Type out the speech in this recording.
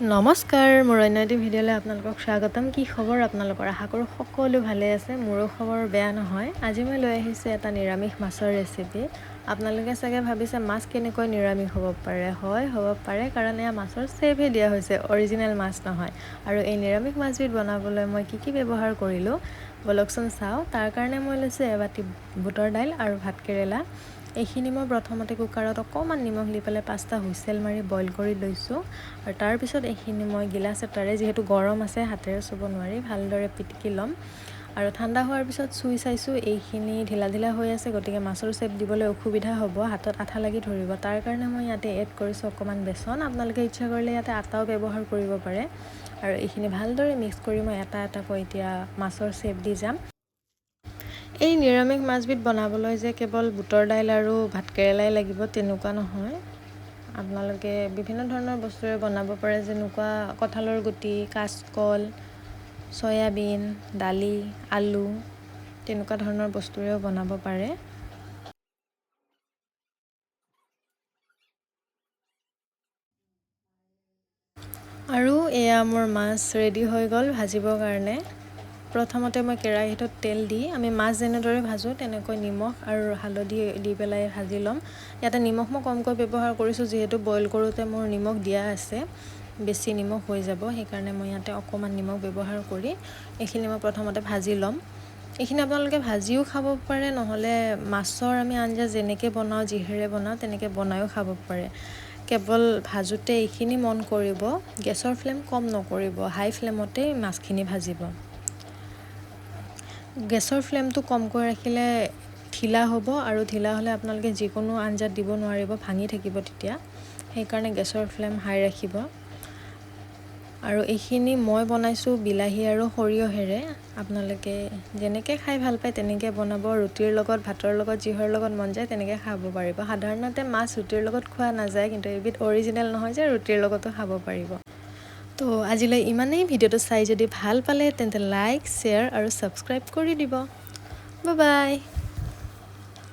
নমস্কাৰ, মোৰ অন্য এটি ভিডিঅ'লৈ আপোনালোকক স্বাগতম। কি খবৰ আপোনালোকৰ? আশা কৰোঁ সকলো ভালে আছে। মোৰো খবৰ বেয়া নহয়। আজি মই লৈ আহিছোঁ এটা নিৰামিষ মাছৰ ৰেচিপি। আপোনালোকে চাগে ভাবিছে, মাছ কেনেকৈ নিৰামিষ হ'ব পাৰে? হয়, হ'ব পাৰে, কাৰণ এয়া মাছৰ চেপহে দিয়া হৈছে, অৰিজিনেল মাছ নহয়। আৰু এই নিৰামিষ মাছবিধ বনাবলৈ মই কি কি ব্যৱহাৰ কৰিলোঁ, ব'লকচোন চাওঁ। তাৰ কাৰণে মই লৈছোঁ এবাটি বুটৰ দাইল আৰু ভাত কেৰেলা। এইখিনি মই প্ৰথমতে কুকাৰত অকণমান নিমখ দি পেলাই 5টা হুইচেল মাৰি বইল কৰি লৈছোঁ। আৰু তাৰপিছত এইখিনি মই গিলাচ এটাৰে, যিহেতু গৰম আছে হাতেৰে চুব নোৱাৰি, ভালদৰে পিটিকি ল'ম। আৰু ঠাণ্ডা হোৱাৰ পিছত চুই চাইছোঁ, এইখিনি ঢিলা ঢিলা হৈ আছে, গতিকে মাছৰ চেপ দিবলৈ অসুবিধা হ'ব, হাতত আঠা লাগি ধৰিব। তাৰ কাৰণে মই ইয়াতে এড কৰিছোঁ অকণমান বেচন। আপোনালোকে ইচ্ছা কৰিলে ইয়াতে আটাও ব্যৱহাৰ কৰিব পাৰে। আৰু এইখিনি ভালদৰে মিক্স কৰি মই এটা এটাকৈ এতিয়া মাছৰ চেপ দি যাম। এই নিৰামিষ মাছবিধ বনাবলৈ যে কেৱল বুটৰ দাইল আৰু ভাতকেৰেলাই লাগিব তেনেকুৱা নহয়। আপোনালোকে বিভিন্ন ধৰণৰ বস্তুৰে বনাব পাৰে, যেনেকুৱা কঁঠালৰ গুটি, কাচকল, চয়াবিন, দালি, আলু, তেনেকুৱা ধৰণৰ বস্তুৰেও বনাব পাৰে। আৰু এয়া মোৰ মাছ ৰেডি হৈ গ'ল ভাজিবৰ কাৰণে। প্ৰথমতে মই কেৰাহীটোত তেল দি আমি মাছ যেনেদৰে ভাজোঁ তেনেকৈ নিমখ আৰু হালধি দি পেলাই ভাজি ল'ম। ইয়াতে নিমখ মই কমকৈ ব্যৱহাৰ কৰিছোঁ, যিহেতু বইল কৰোঁতে মোৰ নিমখ দিয়া আছে, বেছি নিমখ হৈ যাব, সেইকাৰণে মই ইয়াতে অকণমান নিমখ ব্যৱহাৰ কৰি এইখিনি মই প্ৰথমতে ভাজি ল'ম। এইখিনি আপোনালোকে ভাজিও খাব পাৰে, নহ'লে মাছৰ আমি আঞ্জা যেনেকৈ বনাওঁ, যিহেৰে বনাওঁ, তেনেকৈ বনায়ো খাব পাৰে। কেৱল ভাজোঁতে এইখিনি মন কৰিব, গেছৰ ফ্লেম কম নকৰিব, হাই ফ্লেমতেই মাছখিনি ভাজিব। গেছৰ ফ্লেমটো কমকৈ ৰাখিলে ঢিলা হ'ব, আৰু ঢিলা হ'লে আপোনালোকে যিকোনো আঞ্জাত দিব নোৱাৰিব, ভাঙি থাকিব তেতিয়া। সেইকাৰণে গেছৰ ফ্লেম হাই ৰাখিব। আৰু এইখিনি মই বনাইছোঁ বিলাহী আৰু সৰিয়হেৰে। আপোনালোকে যেনেকৈ খাই ভাল পায় তেনেকৈ বনাব। ৰুটিৰ লগত, ভাতৰ লগত, যিহৰ লগত মন যায় তেনেকৈ খাব পাৰিব। সাধাৰণতে মাছ ৰুটিৰ লগত খোৱা নাযায়, কিন্তু এইবিধ অৰিজিনেল নহয় যে ৰুটিৰ লগতো খাব পাৰিব। তো আজিলৈ ইমানেই। ভিডিঅ'টো চাই যদি ভাল পালে তেন্তে লাইক, শ্বেয়াৰ আৰু ছাবস্ক্ৰাইব কৰি দিব। Bye bye.